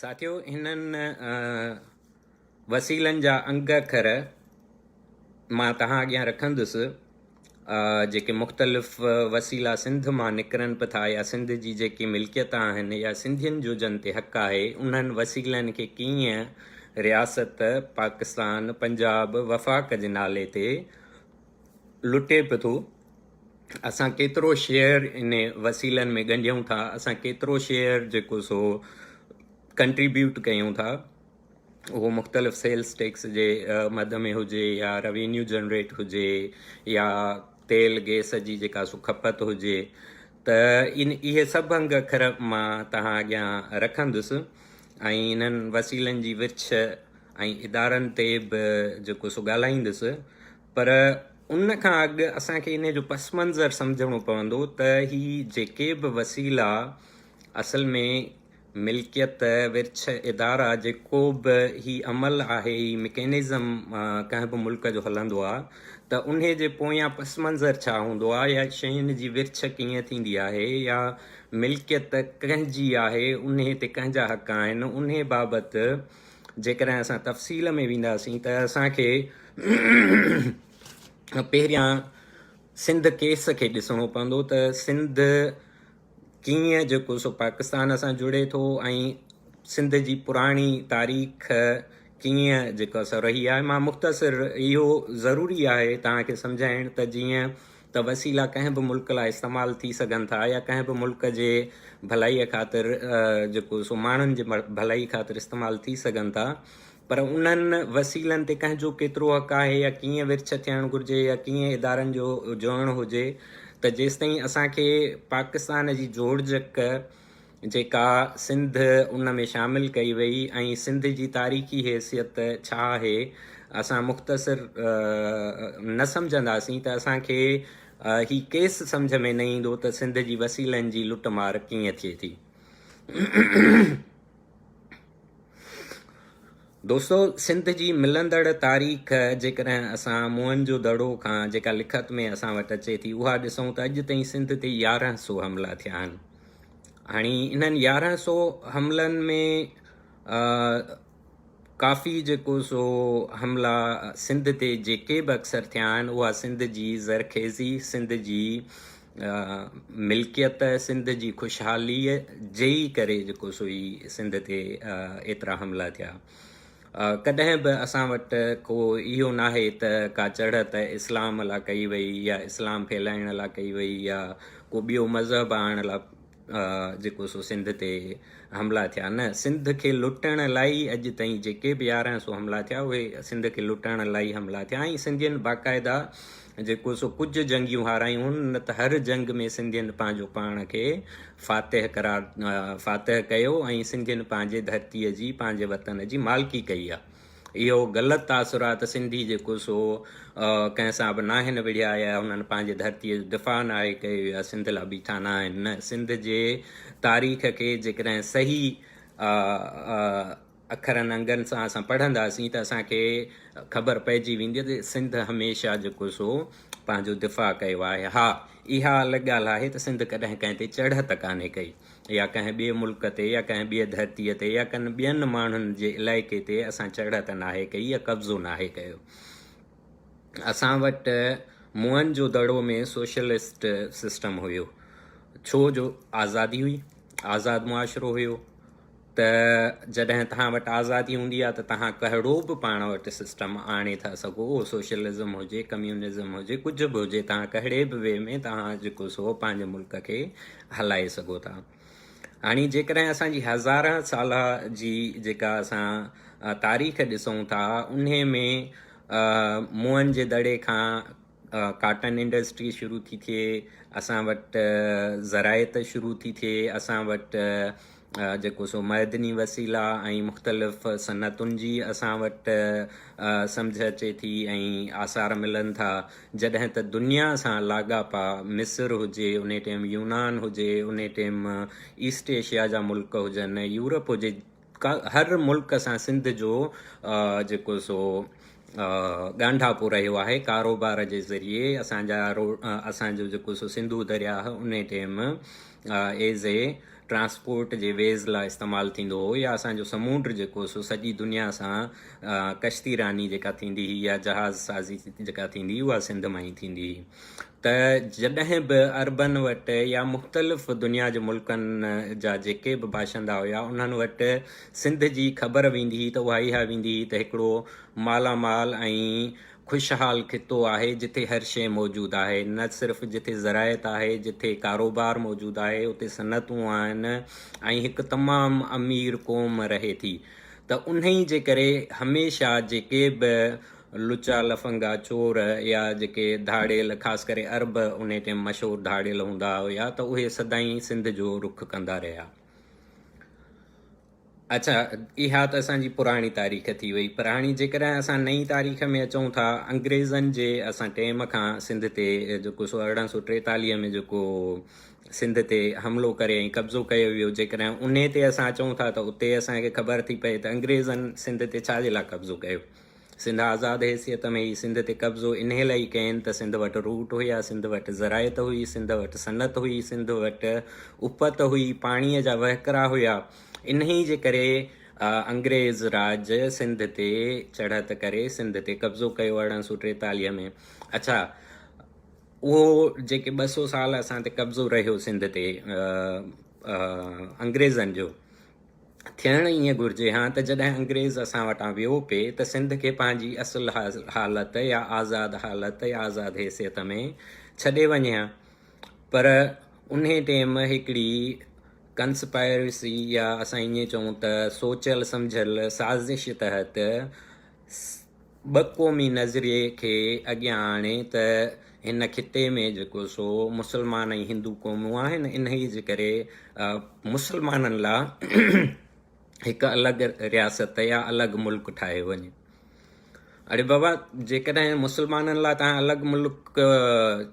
ساٿيو هنن وسيلن جا انگ اکر مان توهان اڳيان رکندس جيڪي مختلف وسيلا سنڌ مان نڪرن به ٿا يا سنڌ جي جيڪي ملڪيت آهن يا سنڌين جو جن تي حق آهي انهن وسيلن کي ڪيئن رياست پاڪستان پنجاب وفاق جي نالي تي لٽي به ٿو اسان ڪيترو شيئر ان وسيلن ۾ ڳنڍيون ٿا اسان ڪيترو شيئر جيڪو سو ڪنٽريبيوٽ ڪيون ٿا اهو مختلف سيلز ٽيڪس جي مد ۾ هجي يا روينيو جنريٽ هجي يا تيل گيس جي جيڪا سو کپت هجي ته ان اهي سڀ انگ اکر مان توهان اڳيان رکندس ۽ انهن وسيلن جي ورڇ ۽ ادارن تي به جيڪو سو ڳالهائيندس پر ان کان اڳ اسان کي انهي جو پس منظر سمجهڻو پوندو ته هي جيڪي به وسيلا اصل ۾ ملڪيت، ورڇ، ادارا جيڪو به هي عمل آهي هي مڪينزم ڪنهن به ملڪ جو هلندو آهي ته انهي جي پويان پس منظر ڇا هوندو آهي يا شين جي ورڇ ڪيئن ٿيندي آهي يا ملڪيت ڪنهن جي آهي انهي تي ڪنهن جا حق آهن انهي بابت جيڪڏهن اسان تفصيل ۾ وينداسين ته اسان کي پهريان سنڌ ڪيس کي ڏسڻو پوندو ته سنڌ ڪيئن جيڪو سو پاڪستان سان جڙي ٿو ۽ سنڌ جي پراڻي تاريخ ڪيئن جيڪو سو رهي آهي مان مختصر اهو ضروري آهي توهان کي سمجهائڻ ته جيئن ته وسيلا ڪنهن به ملڪ لاء استعمال ٿي سگهن ٿا يا ڪنهن به ملڪ جي ڀلائي خاطر جيڪو سو ماڻهن جي ڀلائي خاطر استعمال ٿي سگهن ٿا پر انهن وسيلن تي ڪنهن جو ڪيترو حق آهي يا ڪيئن ورڇ ٿيڻ گهرجي يا ڪيئن ادارن جو جوڙڻ هجي ته جيستائين اسان کي پاڪستان جي جوڙجڪ جيڪا سنڌ ان ۾ شامل ڪئي وئي ۽ سنڌ جي تاريخي حيثيت ڇا آهي اسان مختصر نه سمجهنداسين ته اسان کي هي ڪيس سمجهه ۾ نه ايندو ته سنڌ جي وسيلن جي لٽ مار ڪيئن ٿئي ٿي. دوستو سنڌ جي ملندڙ تاريخ جيڪڏهن اسان موئن جو دڙو کان جيڪا لکت ۾ اسان وٽ اچي ٿي اها ڏسون ته اڄ تائين سنڌ تي 11 سو حملا ٿيا آهن هاڻي انهن 11 سو حملن ۾ ڪافي جيڪو سو حملا سنڌ تي جيڪي به اڪثر ٿيا آهن اها سنڌ جي زرخيزي سنڌ جي ملڪيت سنڌ جي خوشحاليء جي ئي ڪري جيڪو سو هي سنڌ تي ايترا حملا ٿيا. ڪڏهن به اسان وٽ ڪو اهو ناهي ته ڪا چڙهت اسلام لا ڪئي وئي يا اسلام ڦهلائڻ لا ڪئي وئي يا ڪو ٻيو مذهب آڻڻ لا جيڪو سو سنڌ تي حملا ٿيا نه سنڌ کي لٽڻ لاء ئي اڄ تائين جيڪي به 1100 حملا ٿيا اهي سنڌ کي لٽڻ لاء ئي حملا ٿيا ۽ سنڌين باقاعده جيڪو سو ڪجهه جنگيون هارايون هن نه ته هر جنگ ۾ سنڌين پنهنجو پاڻ کي فاتح قرار فاتح ڪيو ۽ سنڌين پنهنجي ڌرتيء جي پنهنجي وطن جي مالڪي ڪئي آهي. اهو غلط تاثر آهي ته سنڌي جيڪو سو ڪنهن سان به ناهن وڙهيا يا انهن پنهنجي ڌرتيء جو دفاع ناهي ڪيو يا سنڌ لاء بيٺا ناهن نه سنڌ جي تاريخ کي جيڪڏهن صحيح اکرن انگن سان اسان پڙهنداسين ته اسان کي خبر پئجي ويندي ته سنڌ هميشه جيڪو سو پنهنجو دفاع ڪيو آهي ها اها الڳ ڳالهه آهي ته سنڌ ڪڏهن ڪنهن تي چڙهت ڪانهي ڪئي يا ڪنهن ٻئي ملڪ تي يا ڪنهن ٻيء ڌرتيء تي يا ڪن ٻين ماڻهن جي علائقي تي اسان چڙهت ناهي ڪئي يا قبضو ناهي ڪيو. اسان وٽ موئن جو دڙو ۾ سوشلسٽ سسٽم هيو. ڇو جو آزادي هئي، آزاد معاشرو هيو ته جڏهن توهان وٽ آزادي هوندي آهي ته توهان ڪهڙو به پاڻ وٽ سسٽم آڻي ٿا سگهو، اهو سوشلزم هجي، ڪميونزم هجي، ڪجهه به هجي، توهان ڪهڙي به وي ۾ توهان جيڪو سو پنهنجي ملڪ کي هلائي سگهو ٿا. هاڻي جيڪڏهن اسان جي هزارها سالا جي جيڪا اسان تاريخ ڏسون ٿا انهي ۾ موئن جي دڙي کان ڪاٽن انڊسٽري شروع ٿي ٿئي، اسان وٽ زراعت شروع ٿي ٿئي، اسان وٽ جيڪو سو معدني وسيلا ۽ مختلف صنعتن جي اسان وٽ سمجهه اچي ٿي ۽ آثار ملن ٿا. جڏهن ته دنيا سان لاڳاپا مصر هجي انهي ٽيم يونان هجي انهي ٽيم ايسٽ ايشيا جا ملڪ هجن يورپ هجي هر ملڪ سان سنڌ جو جيڪو سو ڳانڍاپو رهيو آهي ڪاروبار جي ذريعي اسان جا اسان جو جيڪو سو سنڌو درياهه انهي ٽيم ايز اي ٽرانسپورٽ جي ويز لاء استعمال ٿيندو هو يا اسان جو سمونڊ جيڪو سو سڄي دنيا سان ڪشتي راني جيڪا ٿيندي هئي يا جهاز سازي جيڪا ٿيندي هئي اها سنڌ مان ئي ٿيندي هئي ته جڏهن به عربن وٽ يا مختلف دنيا جي ملڪن جا جيڪي به باشندا هيا انهن وٽ سنڌ جي خبر ويندي هئي ته اها اها ويندي هئي ته هڪڙو مالا مال ۽ خوشحال خطو آهي جتي هر شيء موجود آهي نه صرف جتي زراعت آهي جتي ڪاروبار موجود آهي اتي صنعتون آهن ۽ هڪ تمام امير قوم رهي ٿي ته انهي جي ڪري هميشه جيڪي به لچا لفنگا چور يا جيڪي ڌاڙيل خاص ڪري عرب انهي ٽيم مشهور ڌاڙيل هوندا هيا ته اهي سدائين سنڌ جو رخ ڪندا رهيا. اڇا اها ته اسان جي پراڻي تاريخ ٿي وئي پر هاڻي جيڪڏهن اسان نئين تاريخ ۾ اچون ٿا انگريزن جي اسان ٽيم کان سنڌ تي جيڪو سو 1843 ۾ جيڪو سنڌ تي حملو ڪري ۽ قبضو ڪيو ويو جيڪڏهن انهي تي اسان اچون ٿا ته اتي اسان کي خبر ٿي پئي ته انگريزن سنڌ تي ڇا جي لاء قبضو ڪيو سنڌ آزاد حيثيت ۾ هئي سنڌ تي قبضو انهي لاء ئي ڪين ته سنڌ وٽ روٽ هيا سنڌ وٽ زراعت هئي سنڌ وٽ صنعت هئي سنڌ وٽ اپت هئي پاڻي جا وهڪرا هيا انهي جي ڪري انگريز راڄ سنڌ تي چڙهت ڪري سنڌ تي قبضو ڪيو 1843 ۾ اڇا اهو جيڪي 200 سال اسان تي قبضو رهيو سنڌ تي انگريزن جو ٿيڻ ائين گهرجي ها ته جڏهن انگريز اسان وٽان ويو پي ته سنڌ کي پنهنجي اصل حالت يا آزاد حالت يا آزاد حيثيت ۾ ڇڏي وڃي ها پر انهي ٽيم هڪڙي ڪنسپائرسي يا اسان ائين چئون ته سوچيل سمجهيل سازش تحت ٻه قومي نظريي کي اڳيان آڻي ته هن خطي ۾ جيڪو سو مسلمان ۽ هندو قومون آهن انهي جي ڪري مسلمانن لا هڪ الڳ رياست يا الڳ ملڪ ٺاهيو وڃي. اڙي بابا جيڪڏهن مسلمانن لاء تهان الڳ ملڪ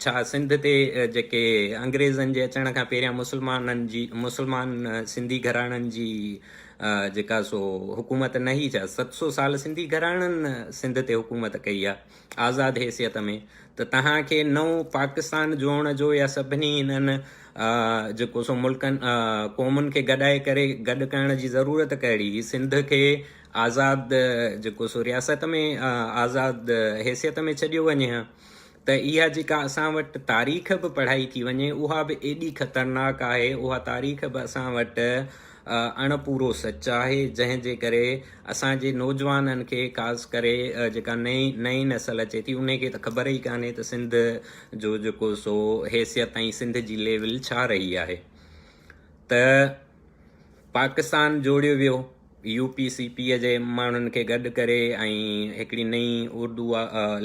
ڇا سنڌ تي جيڪي انگريزن جي اچڻ کان پهريان مسلمانن جي مسلمان سنڌي گهراڻن جي جيڪا سو حڪومت نه هئي ڇا 700 سال سنڌي گهراڻن سنڌ تي حڪومت ڪئي آ آزاد حيثيت ۾ ته توهان کي نئون پاڪستان جوڙڻ جو يا سڀني انهن جيڪو سو ملڪن قومن کي گڏائي ڪري گڏ ڪرڻ جي ضرورت ڪهڙي هئي سنڌ کي آزاد جيڪو سو رياست ۾ آزاد حيثيت ۾ ڇڏيو وڃي ها ته اها جيڪا اسان وٽ تاريخ به پڙهائي ٿي وڃي اها به ايڏي خطرناڪ آهي اها تاريخ به اسان وٽ اڻ پورو سچ آهي جنهن جي ڪري اسان جي نوجوانن کي خاص ڪري جيڪا نئين نئين نسل اچي ٿي انهي کي ته خبر ئي ڪانهي ته سنڌ جو جيڪو سو حيثيت ۽ سنڌ جي ليول ڇا رهي آهي ته پاڪستان جوڙيو ويو يو پي سي پي جي ماڻهن کي گڏ ڪري ۽ هڪڙي نئين اردو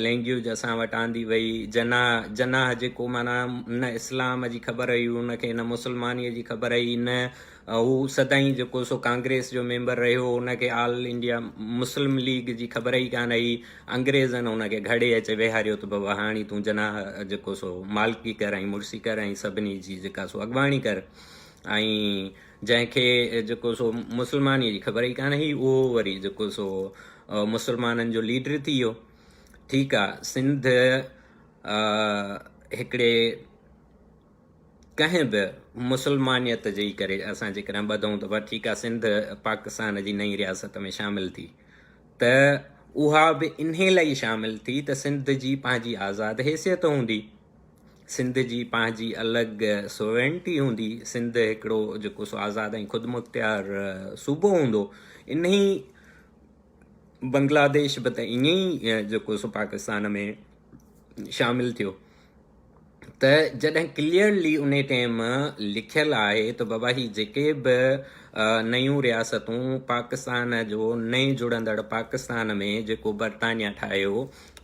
لينگيوج اسان وٽ آندي وئي جناح جناح جيڪو معنيٰ نه اسلام جي خبر هئي ان کي نه مسلماني جي خبر هئي نه هو سدائين جيڪو سو ڪانگريس جو ميمبر رهيو ان کي آل انڊيا مسلم ليگ جي خبر ئي ڪانه هئي انگريزن ان کي گهڙي اچي ويهاريو ته بابا هاڻي تون جناح جيڪو سو مالڪي ڪر ۽ مڙسي ڪر ۽ سڀني جي جيڪا سو اڳواڻي ڪر ۽ جنهن کي جيڪو سو مسلماني جي خبر ئي ڪانه هئي اهو وري جيڪو سو مسلمانن جو ليڊر ٿي ويو ٺيڪ آ سنڌ هڪڙي ڪنهن به مسلمانيت جي ڪري اسان جيڪڏهن ٻڌون ته ٺيڪ آ سنڌ پاڪستان جي نئين رياست ۾ شامل ٿي ته اها به انهي لاء شامل ٿي ته سنڌ جي پنهنجي آزاد حيثيت هوندي سنڌ جي پنهنجي الڳ سوورنٽي هوندي، سنڌ هڪڙو جيڪو سو آزاد ۽ خودمختيار صوبو هوندو. انهي بنگلاديش به ته ائين ئي جيڪو سو پاڪستان ۾ شامل ٿيو ته جڏهن ڪليئرلي انهي ٽيم لکيل آهي ته بابا هي جيڪي به نيون رياستون پاڪستان جو نئين جڙندڙ پاڪستان ۾ جيڪو برطانيا ٺاهيو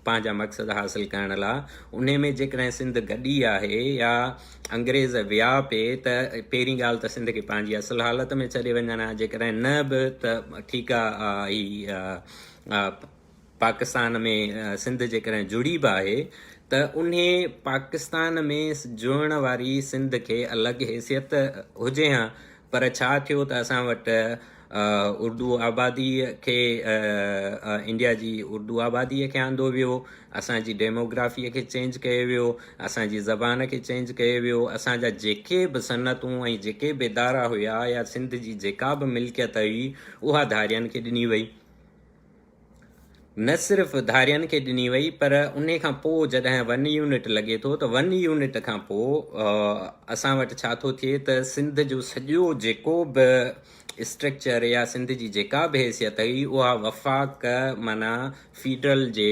پنهنجا مقصد حاصل ڪرڻ لا انهي ۾ جيڪڏهن سنڌ گڏي آهي يا انگريز ويا پي ته پهرين ڳالهه ته سنڌ کي پنهنجي اصل حالت ۾ ڇڏي وڃن ها جيڪڏهن نه به ته ٺيڪ آ هي پاڪستان ۾ سنڌ جيڪڏهن جڙي به آهي ته انهي پاڪستان ۾ جڙڻ واري سنڌ کي الڳ حيثيت هجي ها. پر ڇا ٿيو ته اسان وٽ اردو آباديء کي انڊيا جي اردو آباديء کي آندو ويو، اسان جي ڊيموگرافيء کي چينج ڪيو ويو، اسان جي زبان کي چينج ڪيو ويو، اسان جا جيڪي به صنعتون ۽ جيڪي به ادارا هيا يا سنڌ جي جيڪا به ملڪيت هئي اها ڌارين کي ڏني وئي. نه صرف ڌارين کي ڏني وئي پر انهي کان پوء جڏهن ون يونٽ لڳي ٿو ته ون يونٽ کان پوء اسان وٽ ڇا ٿو ٿئي ته سنڌ جو سڄو جيڪو به اسٽرڪچر يا سنڌ جي جيڪا به حيثيت هئي اها وفاق معنيٰ فيڊرل جي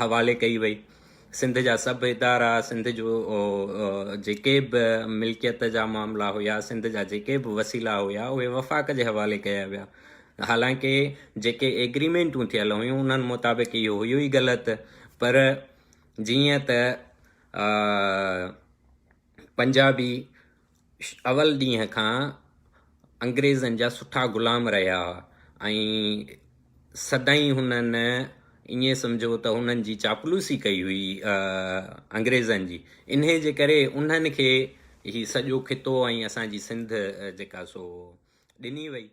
حوالي ڪئي وئي. سنڌ جا سڀ ادارا، سنڌ جو جيڪي به ملڪيت جا معاملا هيا، سنڌ جا جيڪي به وسيلا هيا اهي وفاق جي حوالي ڪيا ويا. حالانڪه جيڪي ايگريمينٽون ٿيل هيون انهن مطابق اهو هيو ئي غلط پر جيئن ته پنجابي اول ڏينهن کان انگريزن جا سٺا غلام رهيا ها ۽ سدائين هنن ائين سمجهو ته هنن جي چاپلوسي ڪئي هئي انگريزن جي انهي جي ڪري انهن کي هي سڄو خطو ۽ اسان جي سنڌ جيڪا سو ڏني وئي.